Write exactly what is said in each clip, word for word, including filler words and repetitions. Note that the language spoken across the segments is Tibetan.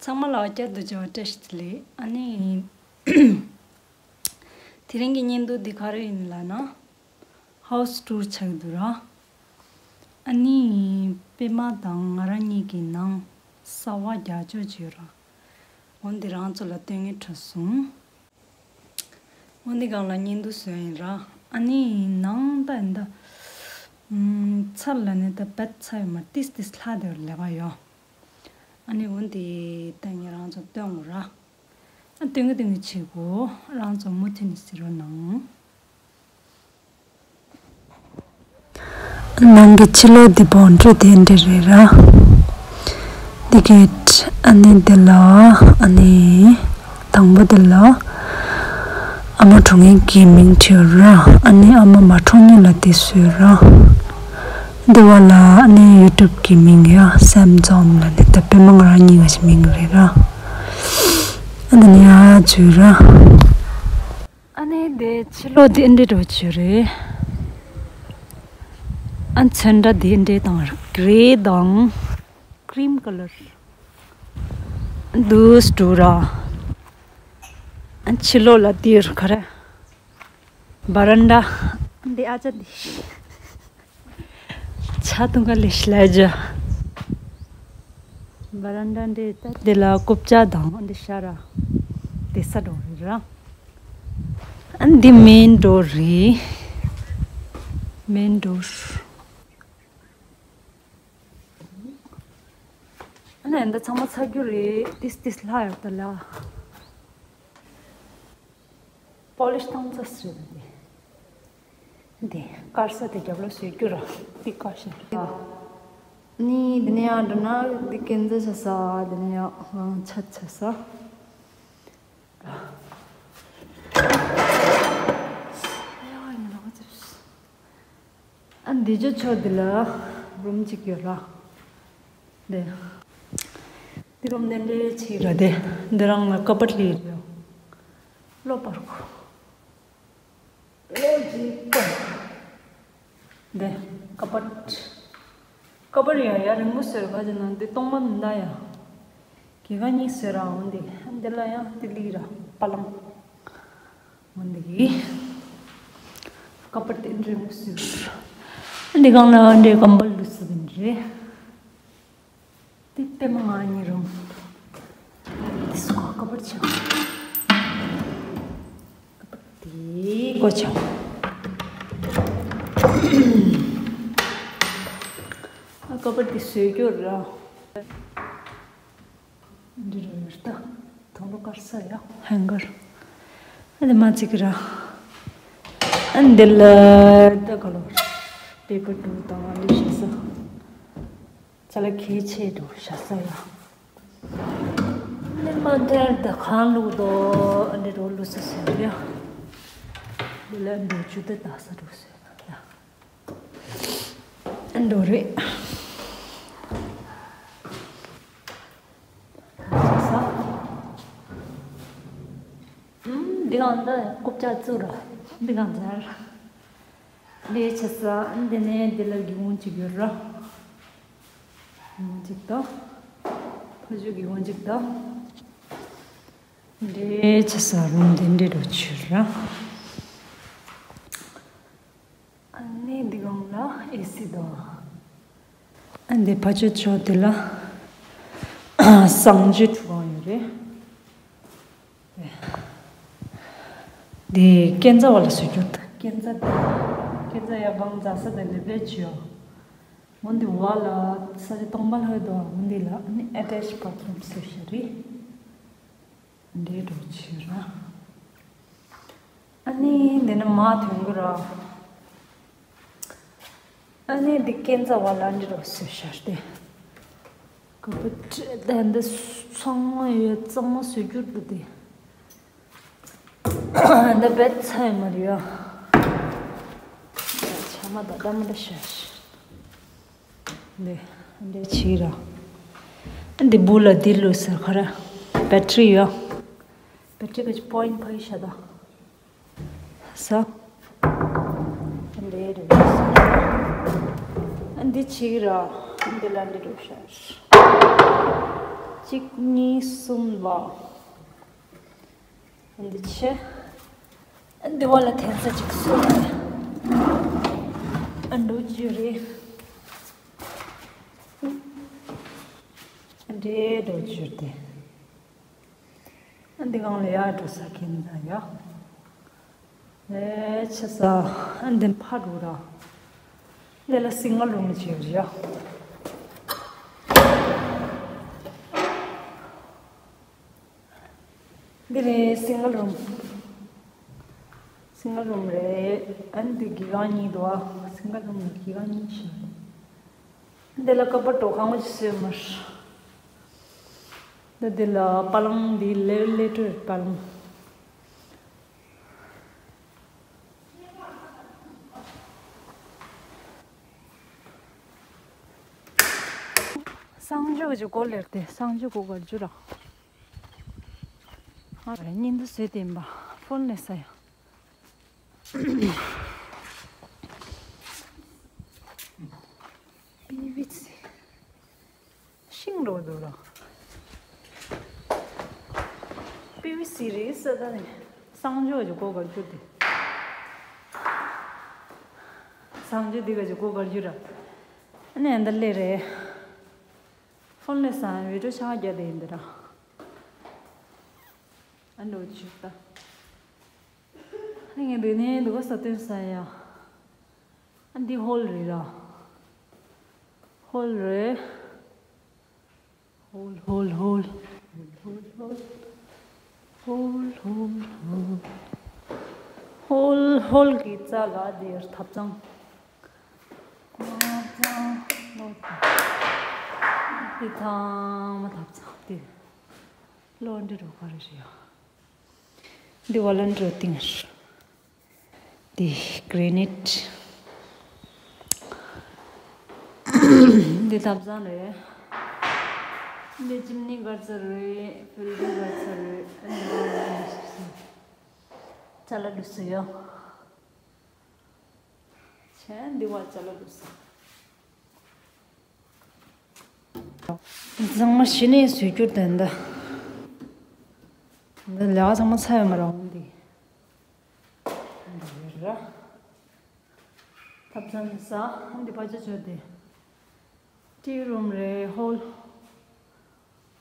ཚང་མ་ལ་བསྐྱར་དུ་མཇལ་བ་བཀྲ་ཤིས་བདེ་ལེགས། ཨ་ནི། དེ་རིང་གི་བརྙན་ཐུང་འདི་ག་རེ་ཡིན་ལབ་ན། ཧའུ་སི་ཊུར་ཆགས་འདུག་ར། ཨ་ནི། པད་མ་དང་ང་རང་གཉིས་ཀྱི་ནང་གསར་པ་རྒྱག་ཆོག་བྱོས་ར། འོ་འདི་རང་ཚོ་ལ་སྟོན་ངེས་འཕྲོད་སོང་། འོ་འདི་སྒང་ལ་བརྙན་ཐུང་བཟོས་ཡིན་ར། ཨ་ནི་ནང་ད་ཡིན་ད། ཚར་ལ་ནི་ད་བེད་ཚ་ཡོད་མ་ཏིས་ཏིས་ལྷག་དེ་ལས་པ་ཡོད། ཨ་ནི་འོ་འདི་ད་ངས་རང་ཚོ་སྟོན་དགོས་ར། ཨ་སྟོན་གི་སྟོན་གི་བྱེད་དགོས། རང་ཚོ་མུ་མཐུད་ནས་གཟིགས་རོགས་གནང་། ནང་གི་ཕྱི་ལོགས་འདི་བོང་ཁྲོས་དེ་འདྲ་རེད་ར། འདི་གི་ཨ་ནི་འདི་ལ་ཨ་ནི་དང་པོ་འདི་ལ་ཨ་མ་གྲོངས་མཁན་གྱི་མིང་བྲིས་ར། ཨ་ནི་ཨ་མ་མ་གྲོངས་སྔོན་ལ་དེ་བཟོས་ར། འདི་བ་ལ་ཨ་ནི་ཡུ་ཊུབ་གི་མིང་ཡ་སེམ་འཛོམས་ལ་ནི་ད་པད་མ་ང་རང་གཉིས་ཀ་ཞིག་མིང་རེད་ར། ཨ་ནི་ཡ་བྱོས་ར། ཨ་ནི་དེ་ཕྱི་ལོགས་དེ་འདི་འདྲ་བྱོས་རེད། ཨ་ཚོན་ཁྲ་དེ་འདྲ་དང་གྷེ་རེ་དང་ཀྲིམ་ཀ་ལར་འདུག་སེ་འདུག་ར། ཨ་ཕྱི་ལོགས་ལ་དེར་ག་རེ། བ་རན་ཌ། འདི་ཨ་ཅག་འདི། ཆ་ཏུང་ག་ལེ་ཤ་ལ་ཇ། བ་རན་ཌ་འདི་ད་འདི་ལ་རྐུབ་བཀྱག་དང་འདི་ཤ་ར། དེ་ས་འགྲོ་རེད་ར། ཨ་འདི་མེན་ཌོར་རེད། མེན་ཌོར། ཨ་ནི་འདི་ཚང་མ་ཚ་རྒྱུ་རེད། ཏིས་ཏིས་ལྷག་ཡོད་ད་ལ། པོ་ལིཤ་བཏང་ཚར་ཟེར་བ་དེ། འདི་དཀར་ས་དེ་རྒྱབ་ལ་བཟོས་རྒྱུ་ར། འདི་དཀར་ཞིང་རེད། ནི་འདི་ནས་ཡང་འགྲོ་ན་འདི་ཀན་ཛ་བྱ་ས། འདི་ནས་ཡང་ཆ་བྱ་ས། ཨ་འདི་ཇོ་ཆོ་འདི་ལ་རུམ་གཅིག་ཡོད་ར། འདི། འདི་རུམ་ནས་འདྲེ་ཆེ་ར་དེ། འདི་རང་ལ་ཀ་པར་ལི་རེད། ལོ་པར་ཁོ། ལོ་ཇི་ཀ། འདི་ཀ་པར། ཀ་པར་ཡ་ཡ་རིང་པོ་བཟོས་ག་ཅི་ན་འདི་སྟོང་པ་མི་འདའ་ཡ། གི་ག་གཉིས་བཟོས་ར་འོ་འདི། འདི་ལ་ཡང་འདི་ལི་ར་པ་ལང་། འོ་འདི་གི། ཀ་པར་དེ་འདྲ་མོ་བཟོས། འདི་གང་ལ་འདྲའི་ཀམ་པལ་ལུ་སི་འདི་འདྲ། དེ་ལྟད་མོ་ང་གཉིས་རུང་། དེ་སུ་ག་ཀ་པར་ཆག་ཀ་པར་དེ་གོ་ཆག་ཀ་པར་དེ་བཟོས་རྒྱུ་ར། འདི་རུ་ཡོད་ད། དུང་ལོ་དཀར་ས་ཡ་ཧེང་གར། ཨ་འདི་མ་ཅིག་ར། ཨ་འདི་ལ་ད་ག་ལོ། པེ་པར་ཌུ་དང་ཨ་འདི་བཞག་ས། ཅ་ལག་གལ་ཆེ་འདུག་བཞག་ས་ཡ། ཨ་འདི་མ་དེར་ད་གང་བླུགས་དོ། ཨ་འདི་རུ་བླུགས་ས་ཟེར་ཡ། འདི་ལ་འགྲོ་རྒྱུ་དེ་ད་ས་འགྲོ་ཟེར་ཡ། འགྲོ་རེད། འདི་གང་འདི་རྐུབ་བཀྱག་བཙུགས་ར། འདི་གང་འཛར། འདི་ཆ་ས་འདི་ནས་འདི་ལ་སྒེའུ་ཁུང་གཅིག་ཡོད་ར། སྒེའུ་ཁུང་གཅིག་དང་། ཕ་ཇོ་སྒེའུ་ཁུང་གཅིག་དང་། འདི་ཆ་ས་རུམ་འདི་འདྲེ་འགྲོ་ཆུ་ར། ཨ་ནི་འདི་གང་ལ་ཨེ་སི་དང་། ཨ་འདི་ཕ་ཆོས་ཆོས་དེ་ལ་གསང་སྤྱོད་ཁང་ཡོད་རེད། འདི་ཀན་ཛ་བ་ལ་བཟོ་རྒྱུ་ད། ཀན་ཛ་དེ་ཀན་ཛ་ཡ་བང་ཛ་ས་དེ་ལེབ་ལེ་ཆུ་ཡོ། འོན་ཏེ་བ་ལ་ས་ཆ་སྟོང་པ་ལྷོད་དོ། འོན་ཏེ་ལ་ཨ་ནི་ཨེ་ཊེཆ་བ་ཐི་རུམ་བཟོ་ཤ་རེད། འདྲེ་འགྲོ་ཆེ་ར། ཨ་ནི་འདི་ནི་མ་ཐོན་གི་ར། ཨ་ནི་འདི་ཀན་ཛ་བ་ལ་འདི་རུ་བཟོས་ཤར་ཏེ། ཀ་པར་ཊི་འདི་ཚང་མ་ཡོད་ཚང་མ་བཟོས་རྒྱུ་འདུག་སྟེ། འདི་བེད་ཚ་ཡི་མ་རེད་ཡ། ཆ་མ་ད་ད་མ་ད་ཤར། འདི་འདི་ཕྱི་ར། འདི་སྦུག་ལ་འདི་ལུས་ཟེར་ཁ་ར། བེ་ཊི་རི་ཡོད། བེ་ཊི་རི་གི་པོ་ཡིན་ཕ་ཡི་ཤ་ད། ས། འདི་རེད། འདི་ཕྱི་ར། འདི་ལ་འདི་རུ་ཤར། གཅིག་གཉིས་གསུམ་ལ། འདི་ཆེ། འདི་བ་ལ་འཐེན་ས་གཅིག་གསུམ། ཨ་འགྲོ་རྒྱུ་རེད། འདྲེ་འགྲོ་རྒྱུ་དེ། འདི་གང་ལ་ཡར་འགྲོ་ས་གིན་ན་ཡ། ལས་ཆེ་ས། འདི་ཕ་རུ་ར། འདི་ལ་སིང་གལ་རུམ་བྱེད་རེད་ཡ། འདི་རེད་སིང་གལ་རུམ། སིང་གལ་རུམ་རེད། ཨ་ནི་འདི་གི་གང་གཉིས་འདུག་ཨ། སིང་གལ་རུམ་གི་གང་གཉིས་ཤིག་འདི་ལ་ཀ་པར་འགྲོ་ཁང་ཅིག་བཟོས་མར། འདི་འདི་ལ་པ་ལང་འདི་ལེ་ལེ་ཊར་པ་ལང་། གསང་སྤྱོད་ཀྱི་སྒོ་ལེར་ཏེ་གསང་སྤྱོད་སྒོ་གར་རྒྱུ་ར། ཨ་རེ་ཉིན་དུ་བཟོས་ཏེ་ཡིན་པ་ཕོན་ལས་ས་ཡ། པི་ཝི་སི། ཤིང་འགྲོ་འདུག་ལ། པི་ཝི་སི་རེད་ས་ད་ནི། གསང་སྤྱོད་ཀྱི་སྒོ་གར་རྒྱུ་དེ། གསང་སྤྱོད་འདི་ག་ཅིག་སྒོ་གར་རྒྱུ་ར། ཨ་ནི་འདི་ལེ་རེད། ཕོན་ལས་ས་ཡ་བི་ཌིའོ་ཆ་རྒྱ་དེ་ཡིན་འདི་ར། ཨ་འགྲོ་ཆུ་ད། ཨ་ངས་འདི་ནས་འདུག་ག་ས་སྟོན་ས་ཡ། ཨ་འདི་ཧོལ་རེད་ར། ཧོལ་རེད། ཧོལ་ཧོལ་ཧོལ། ཧོལ་ཧོལ་ཧོལ། ཧོལ་ཧོལ་ཧོལ། ཧོལ་ཧོལ་གྱི་རྩ་ལ་འདིར་ཐབ་ཚང་། ཐབ་ཚང་ལོ། འདི་ཚང་མ་ཐབ་ཚང་འདི། ལོ་འདི་རུ་ག་རེ་རེད་ཡ། འདི་བ་ལན་འགྲོ་ཏིང་། འདི་གྷི་རེ་ནིཊ། འདི་ཐབ་ཚང་རེད། འདི་ཅིམ་ནི་གར་ཚར་རེད། ཕིལ་ཊར་གར་ཚར་རེད། ཅ་ལག་འདུག་སེ་ཡོད། བྱས་འདི་བ་ཅ་ལག་འདུག་སེ། ཚང་མ་གཞི་ནས་བཟོས་རྒྱུ་དེ་འདི། འདི་ལས་ཀ་ཚང་མ་ཚར་ཡོད་མ་རེད་འདི། འདི་རེད་ར། ཐབ་ཚང་ས། འདི་ཕར་ཆེར་བྱོས་ཏེ། ཊི་ཝི་རུམ་རེད། ཧོལ།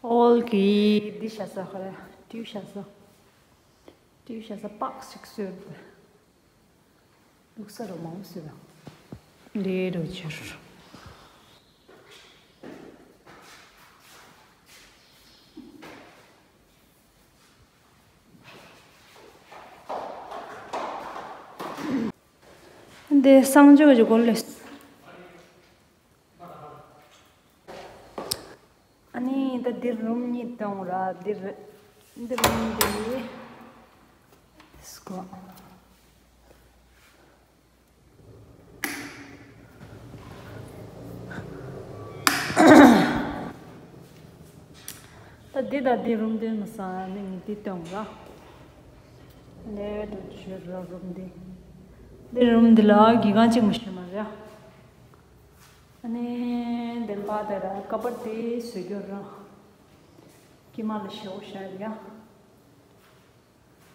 ཧོལ་གྱི་འདི་བཞག་ས་ག་རེ། ཊི་ཝི་བཞག་ས། ཊི་ཝི་བཞག་ས་པགས་ཤིག་བཟོས་ཏེ། ལུག་ས་རུ་མང་སུ་ལ། ལས་རུ་ཆུར། འདི་གསང་སྤྱོད་ཀྱི་སྒོ་ལས། ཨ་ནི་ད་འདིར་རུམ་གཉིས་གཏོང་ར། འདིར་འདིར་རུམ་འདི་སྐོ། ད་འདི་ད་འདི་རུམ་འདི་མ་སང་ནི་ངས་འདི་གཏོང་ར། ལས་དུ་ཆུ་ར་རུམ་འདི། འདི་རུམ་འདི་ལ་གི་གང་ཅིག་མ་ཤེས་མ་རེད། ཨ་ནི་བདེན་པ་དེ་ར་ཀ་པར་དེ་བཟོས་རྒྱུ་ར། ཀྱི་མ་ལ་ཤོག་ཤ་ར། ཨ་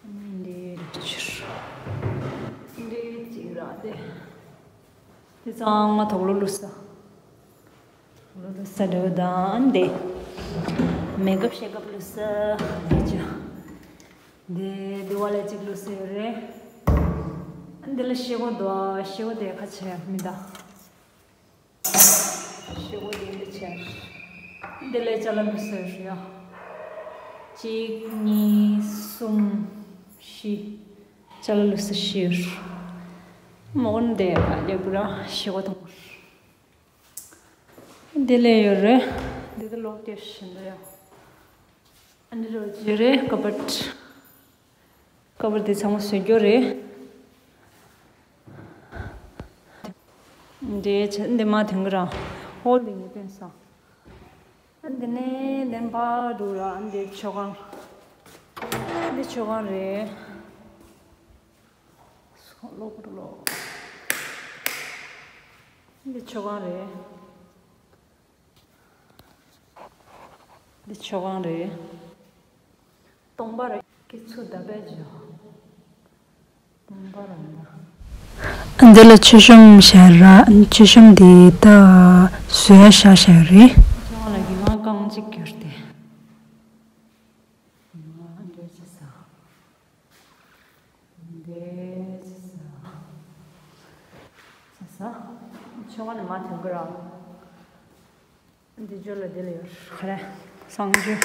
ནི་འདི་ཕྱིར། འདི་གཅིག་ར་དེ། དེ་ཚང་མ་དོག་ལོ་ལུས་ས། དོག་ལོ་ལུས་ས་འདྲ་བོ་དང་དེ། མེ་ཀབ་ཤེ་ཀབ་ལུས་ས། དེ་ཅི། འདི་འདི་བ་ལ་གཅིག་ལུས་ས་ཡོད་རེད། འདི་ལ་ཤེལ་སྒོ་འདུག་ཤེལ་སྒོ་དེ་ཁ་ཕྱེ་མི་ད། ཤེལ་སྒོ་དེ་འདི་ཕྱེ། འདི་ལ་ཅ་ལག་ལུས་ས་ཡོད་རེད་ཡ། གཅིག་གཉིས་གསུམ་བཞི། ཅ་ལག་ལུས་ས་བཞི་ཡོད་རེད། མོ་འདི་ལ་ལེ་བུ་ར་ཤེལ་སྒོ་དང་། འདི་ལས་ཡོད་རེད། འདི་ད་ལོག་སྟེར་བཞིན་འདུག་ཡ། ཨ་འདི་རོ་ཇི་རེད། ཀ་པར། ཀ་པར་འདི་ཚང་མ་བཟོས་རྒྱུ་རེད། འདི་ཆ་འདི་མ་ཐོན་གི་ར། ཧོལ་འདི་ངས་སྟོན་ས། ཨ་འདི་ནས་བདེན་པ་འདུག་ར། ཨ་འདི་མཆོད་ཁང་། འདི་མཆོད་ཁང་རེད། སོ་ལོག་རུ་ལོག་འདི་མཆོད་ཁང་རེད། འདི་མཆོད་ཁང་རེད། སྟོང་པ་རེད། སྐྱེ་ཚུལ་ད་བས་བརྗོད། སྟོང་པ་རང་ད། འདི་ལ་མཆོད་གཤོམ་བྱས་ར། མཆོད་གཤོམ་འདི་ད་བཟོས་བཞག་བཞག་རེད། མཆོད་ཁང་ལ་གི་ང་རྐང་གཅིག་གྱུར་ཏེ། ང་འདྲ་ཅི་ས། འདི་ཅི་ས། ཅི་ས། མཆོད་ཁང་ནས་མ་ཐོན་གི་ར། འདི་ཇོ་ལ་འདི་ལ་ཡོད་ཁ་ར། གསང་སྤྱོད།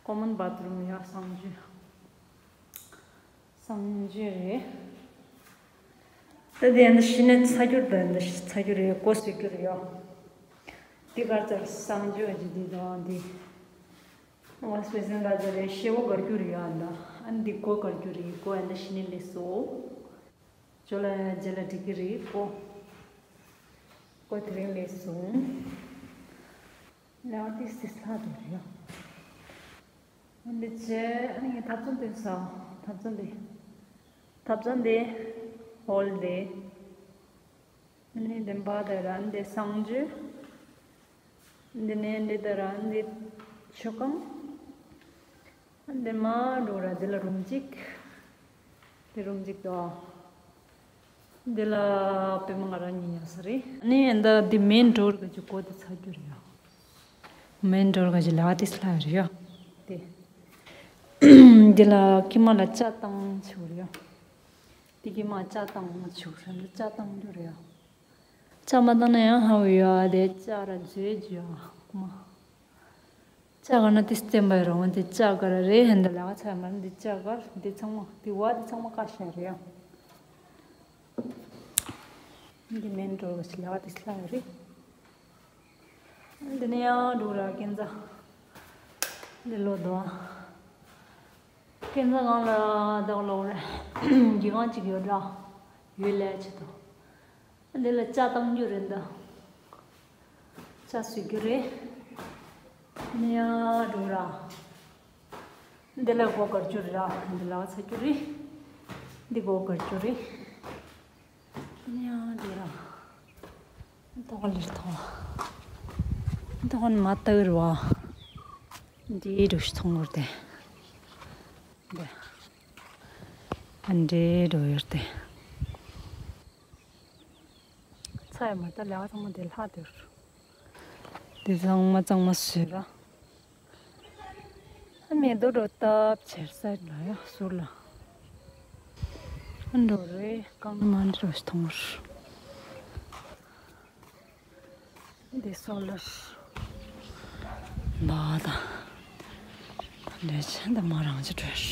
ཀོ་མོན་བཱཐ་རུམ་ཡ་གསང་སྤྱོད། གསང་སྤྱོད་རེད། ད་འདི་འདི་ཤི་ནས་ཚ་གྱུར་དང་འདི་ཚ་གྱུར་རེད། ཀོ་སི་གྱུར་ཡོད། འདི་གར་ཚར་གསང་སྤྱོད་ཀྱི་འདི་དང་འདི། ང་སྤེ་སེན་ག་ཚོད་རེད། ཤེ་བོ་གར་རྒྱུ་རེད་ཡ་འདི། ཨ་འདི་ཀོ་གར་རྒྱུ་རེད། ཀོ་ཨ་འདི་ཤི་ནས་ལས་སོ། ཇོ་ལ་ཇེ་ལ་འགྲིག་གི་རེད་ཀོ། ཀོ་དེ་རིང་ལས་སོང་། ལ་ཏི་སི་ལྷ་དེ་རེད་ཡ། འདི་ཅེ་ཨ་ནི་ཐབ་ཚང་དེ་ས། ཐབ་ཚང་དེ། ཐབ་ཚང་དེ། ཧོལ་དེ། ནི་འདི་འབའ་ད་ར་འདི་གསང་སྤྱོད། འདི་ནས་འདི་ད་ར་འདི་མཆོད་ཁང་། འདི་མ་འགྲོ་ར་འདི་ལ་རུམ་གཅིག་འདི་རུམ་གཅིག་དོ། འདི་ལ་པད་མ་ང་རང་གཉིས་ཉལ་ས་རེད། ནི་འདི་འདི་མེན་ཌོར་ག་ཅིག་གོ་དེ་ཚ་རྒྱུ་རེད་ཡ། མེན་ཌོར་ག་ཅིག་ལ་དེ་སླ་རེད་ཡ། དེ། འདི་ལ་ཀི་མ་ལ་ཅ་བཏང་ཆུ་རེད་ཡ། དེ་གི་མ་ལྕགས་བཏང་ཆུ་ཧྲན་ལ་ལྕགས་བཏང་རྒྱུ་རེད། ལྕགས་མ་བཏང་ན་ཡང་ཧ་བུ་ཡོད་དེ་ལྕགས་ར་མཛོད་རྒྱུ་ཡོད་ཁོ་མ། ལྕགས་ག་ན་དེ་བསྟན་པ་ཡོད་རུང་དེ་ལྕགས་ག་ར་རེད་ཧན་ད་ལ་ག་ཚ་མ་ར་འདི་ལྕགས་གར་འདི་ཚང་མ་འདི་བ་འདི་ཚང་མ་ཀ་ཤ་རེད་ཡ། འདི་མེན་ཌོར་ག་ལ་ག་དེ་སླ་རེད། འདི་ནས་ཡང་འགྲོ་ར་ཀན་ཛ། འདི་ལོ་དོ། ཀན་ཛ་གང་ལ་བདག་ལོ་རེད། འགྱིག་ཁང་གཅིག་ཡོད་འདྲ། ཡོད་ལས་ཆེ་དོ། འདི་ལ་ལྕགས་བཏང་རྒྱུ་རེད་འདི། ལྕགས་བཟོ་རྒྱུ་རེད། འདི་ཡང་འགྲོ་ར། འདི་ལ་སྒོ་དཀར་རྒྱུ་རེད་ར། འདི་ལ་ཚ་རྒྱུ་རེད། འདི་སྒོ་དཀར་རྒྱུ་རེད། ཉ་འདི་ར། ཏོག་ལིར་ཐོ། ཏོག་མ་ཏག་རུ་བ། འདི་རུ་ཐོང་བར་ཏེ། འདི། འདི་རུ་ཡོར་ཏེ། ཚ་ཡ་མ་ཏག་ལ་ཚང་མ་འདི་ལྷག་འདིར། འདི་ཚང་མ་གཙང་མ་བཟོས་ར། ཨ་མེ་རྡོ་རོ་སྟབས་ཆེར་ས་ལ་ཡ་ཟུར་ལ། ཨ་འགྲོ་རེ་རྐང་མ་འདི་རུ་ཐོང་རུ། འདི་སོ་ལར། མ་ད། འདྲེ་ཆེན་ད་མ་རང་ཅི་བྲོས།